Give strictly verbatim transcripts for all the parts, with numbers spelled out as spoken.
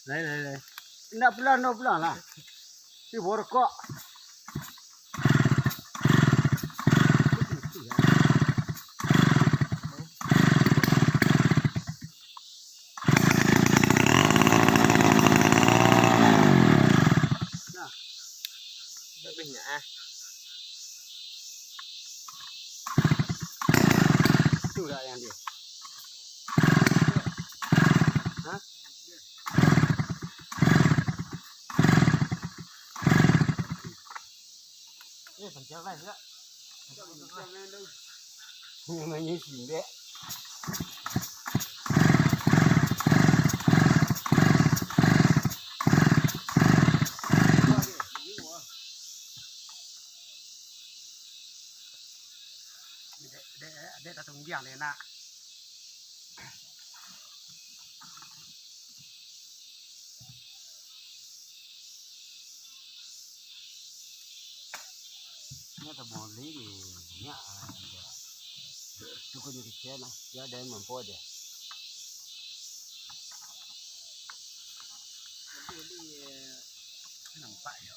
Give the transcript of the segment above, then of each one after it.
Lai, lai, lai. Indak pulang, indak pulang lah. Ih, borokok. Nah. Banyak ah. Itu lah yang dia. Hah? Eh, pencet lah, ya. Namanya simbek. Dek, dek, dek, tak tunggiang dek, nak. Ini ada boli, banyak, ah, ada. Cukup ni kecil lah. Dia ada yang mampu ada. Nampak ya.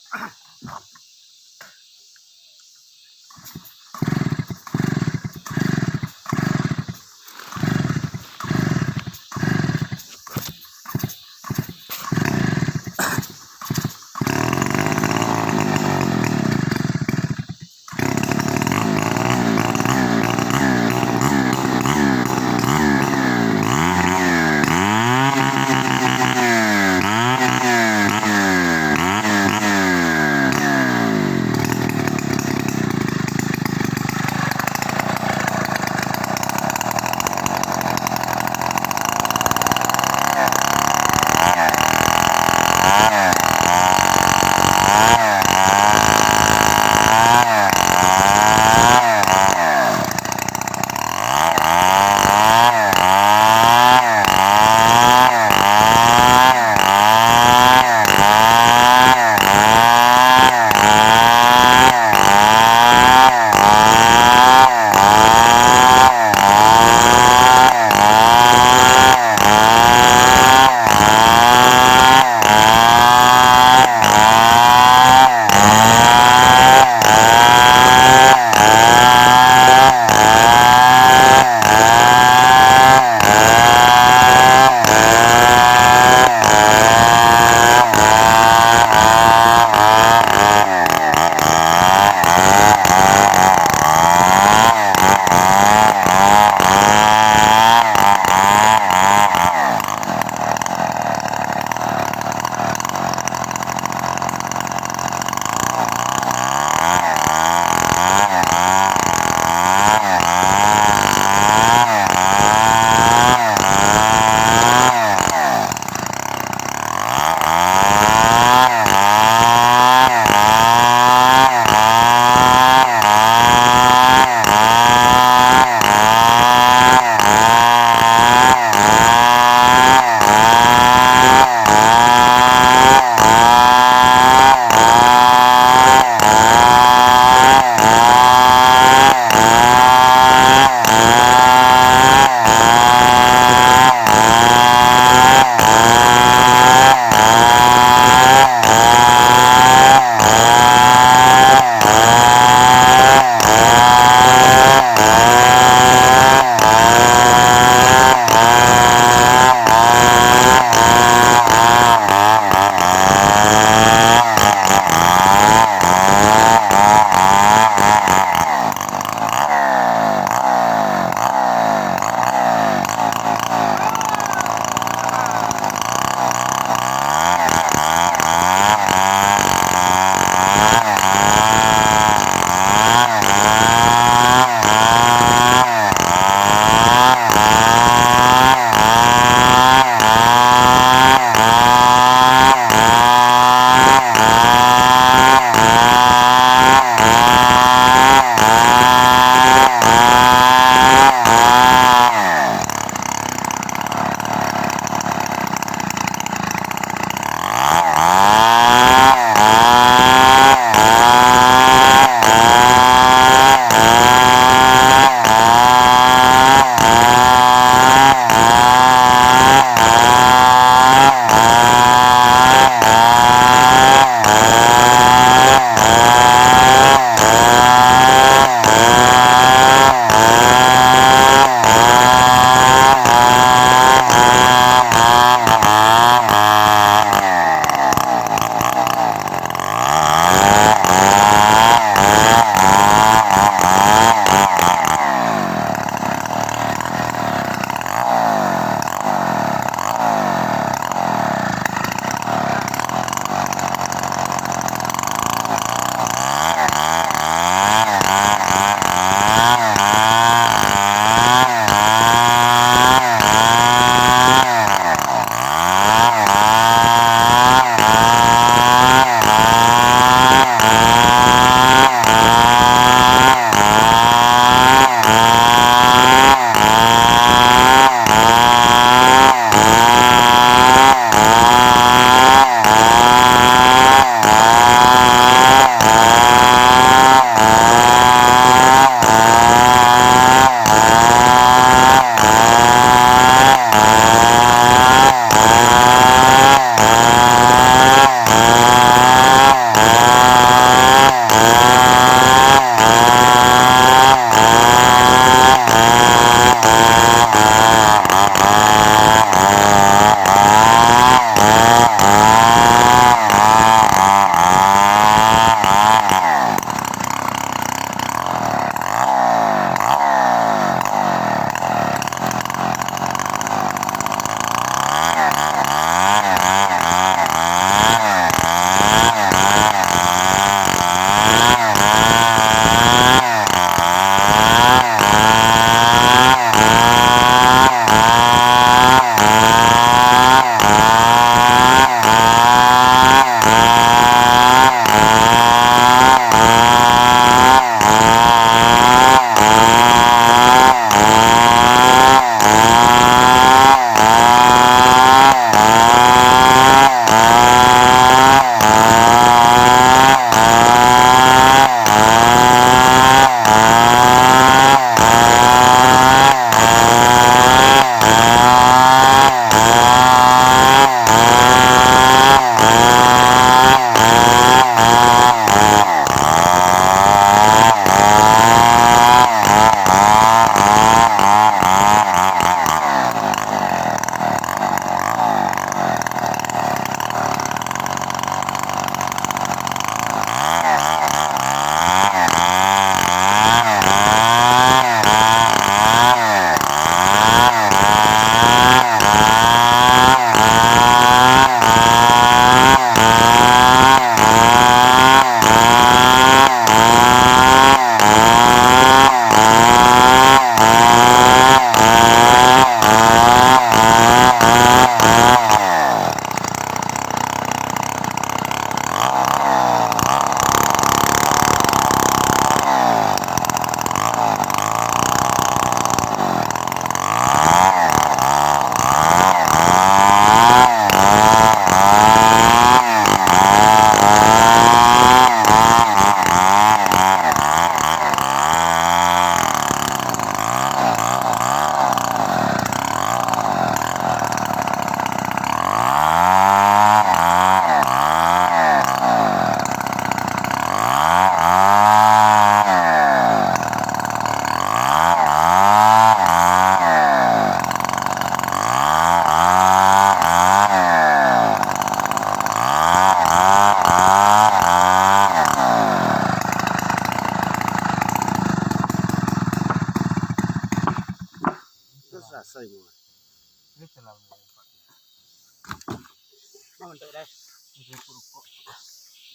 Rokok.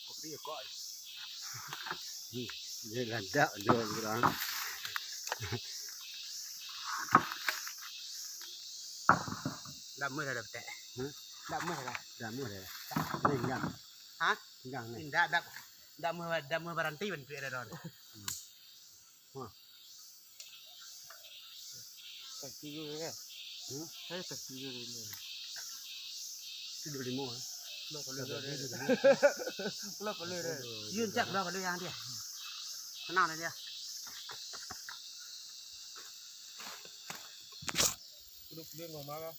Kopi rokok. Hmm, dia ladak dia orang. Lama dah dapat. Hmm? Lama dah. Lama dah. Ni enggak. Hah? Enggak ni. Indak, dak. Dak mau, dak mau baranti bantuak dah, Don. Hmm. Wah. Kaki dulu ya. Hmm? Saya kaki dulu ini. Itu dua lima, eh. Pulau Palu Ada dia. Dua lima. Pulau Palu dia. Aduh, Yun, cak pulau Palu yang dia. Tenang dia. Duduk dia ngomong lah.